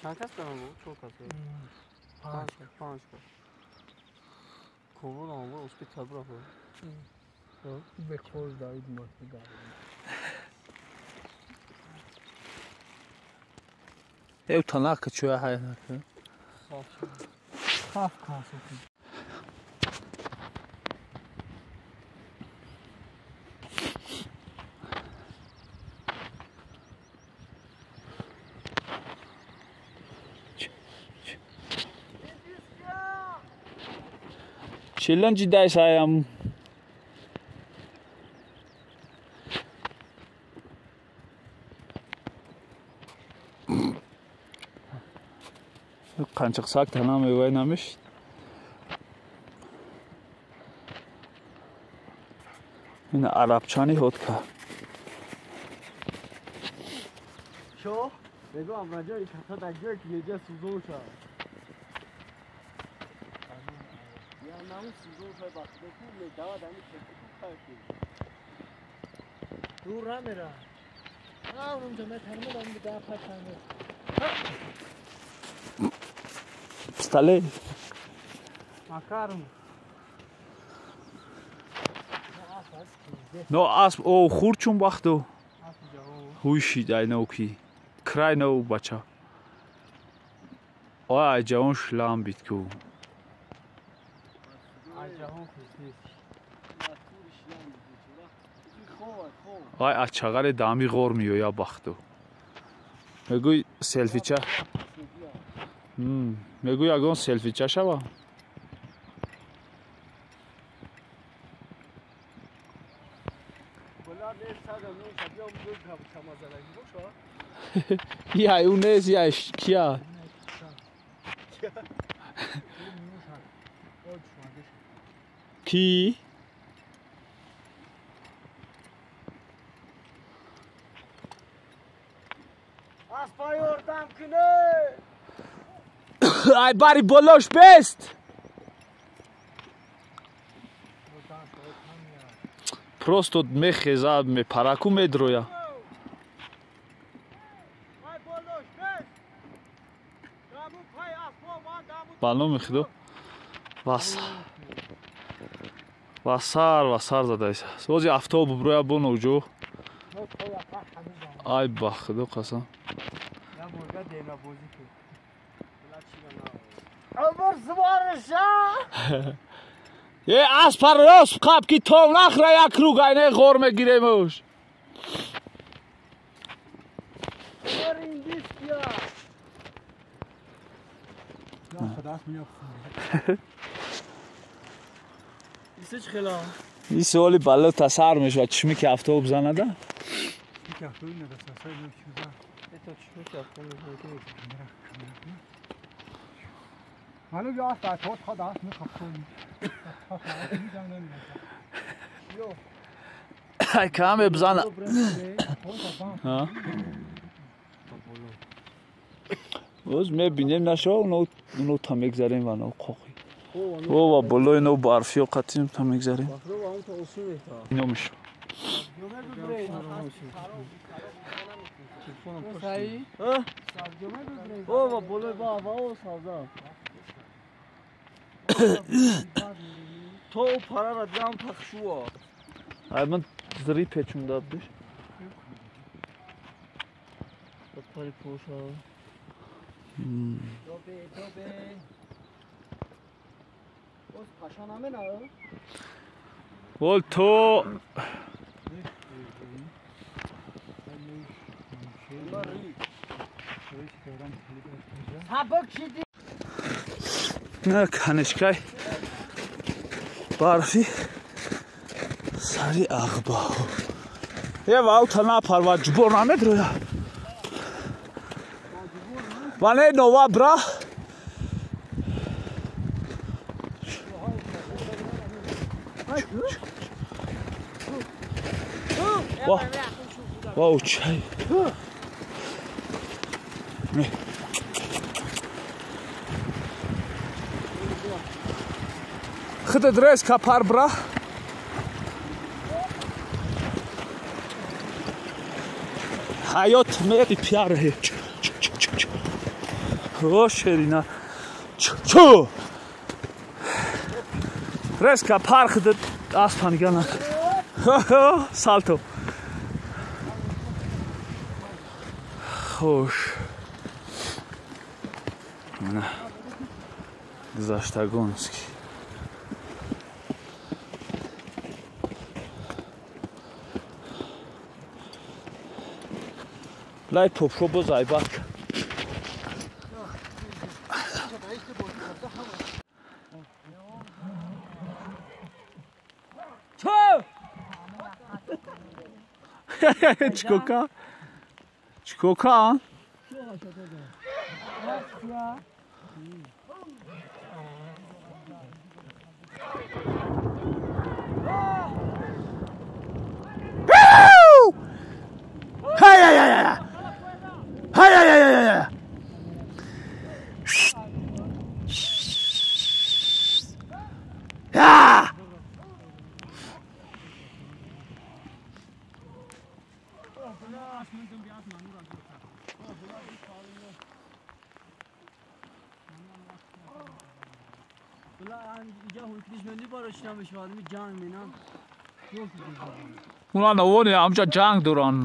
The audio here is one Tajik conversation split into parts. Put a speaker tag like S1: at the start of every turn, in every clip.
S1: Чанд кас дорам бу? Чор кас. Панҷ кас, панҷ кас. Ковор ам бу, успе табра бу.
S2: Бекор давид мат
S3: Ев танака чуя хай.
S2: Хаф кас.
S3: Челленджи дайсаям. Қанчиқсак тана мевай намеш. Ин арабчани ходка.
S1: Шо? Мегӯям раҷои ката дар ҷое ки неҷа сӯзон шавад.
S2: Дур намера. Онҷо метармад, он даф хатамед.
S3: Пистолет.
S2: Макарон.
S3: Но асп о хурчун бахту. Хуйшид ай ноки. Край но бача. Ой ҷавон шлам бит ку. Ай ачағари дами ғор меоя бахту. Мегӯй селфича. Мегӯй ягон селфича шава. Я ӯ нест, я кия? Ки? Ай бари болош бест. Просто мехезад, мепараку медроя. Ба номи Худо. Васар, васар задаиса. Ози автобус броя бо ноҷо. Ай ба Худо қасам. Е аспар рост қаб ки то нахра як круг айне ғор мегиремуш. Ин суоли бало тасар мешавад. Чишми ки автобус занада? Ай каме бзана. Оз мебинем нашо, но та мегзарем ва но қоқи. О ва болои но барфиё қатим та мегзарем. Ино мешо.
S1: О ва болои ба ва о савза. То парара дам тахшуа.
S3: Ай ман зри печунда биш.
S1: Пари поша.
S3: Вол то на канишкай барфи сари ағба. Е валта напарва ҷубор намедроя. Ване нова бра. Ва. Ва чай. Худат резко пар бра. Ҳаёт мери пиаре. О шерина. Чу. Резко пар худат аспан гана. Салто. Хуш. Мана гузаштагонский. Лай попшо боз айбак. Чо! Чикока? Чикока? Уна навони амча ҷанг доран.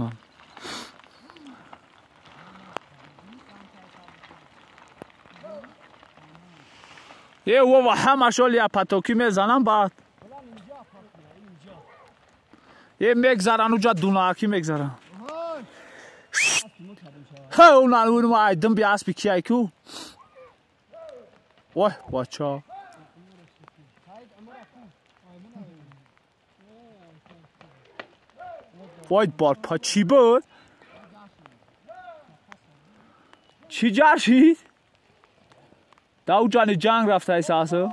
S3: Е вова ҳамашол я патоки мезанам баъд. Е мегзаран уҷа дунаакӣ мегзаран. Ҳа уна уна айдим би аспи кияй ку. Вой вача. Вой барпа чӣ буд? Чӣ ҷар шид? Дар уҷани ҷанг рафтаи сасу?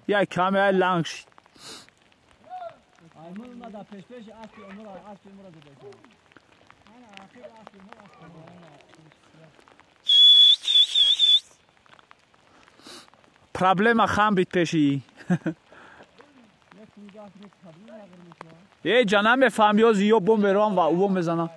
S3: Як каме ай ланг шид. Проблема хам бит пеши. Е ҷана мефаҳм ё зиё бо мерам ва ӯ мезанам.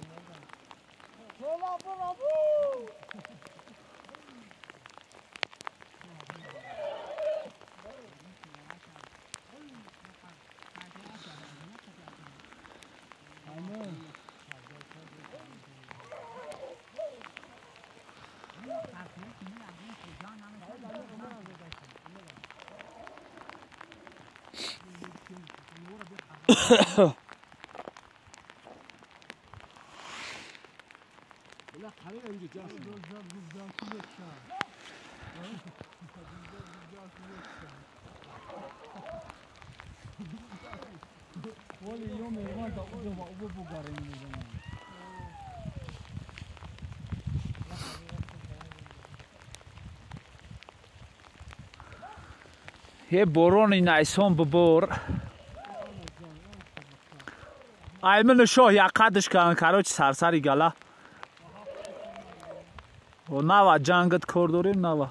S3: Е борони найсон бубор. Аймин шоҳ як қадш кан, короче сарсари гала. О нава ҷангат кор дорем нава.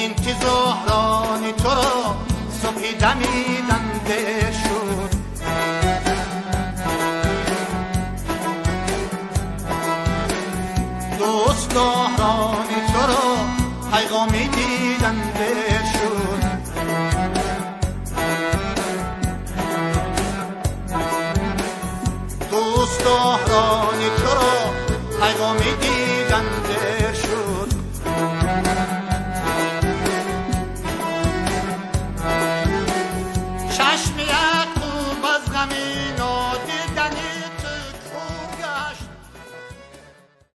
S4: انتظاران تو را صبحی دمیدن شد. دوستداران تو را پیغامی دیدن شد. دوستداران تو را پیغامی دیدن شد. چشم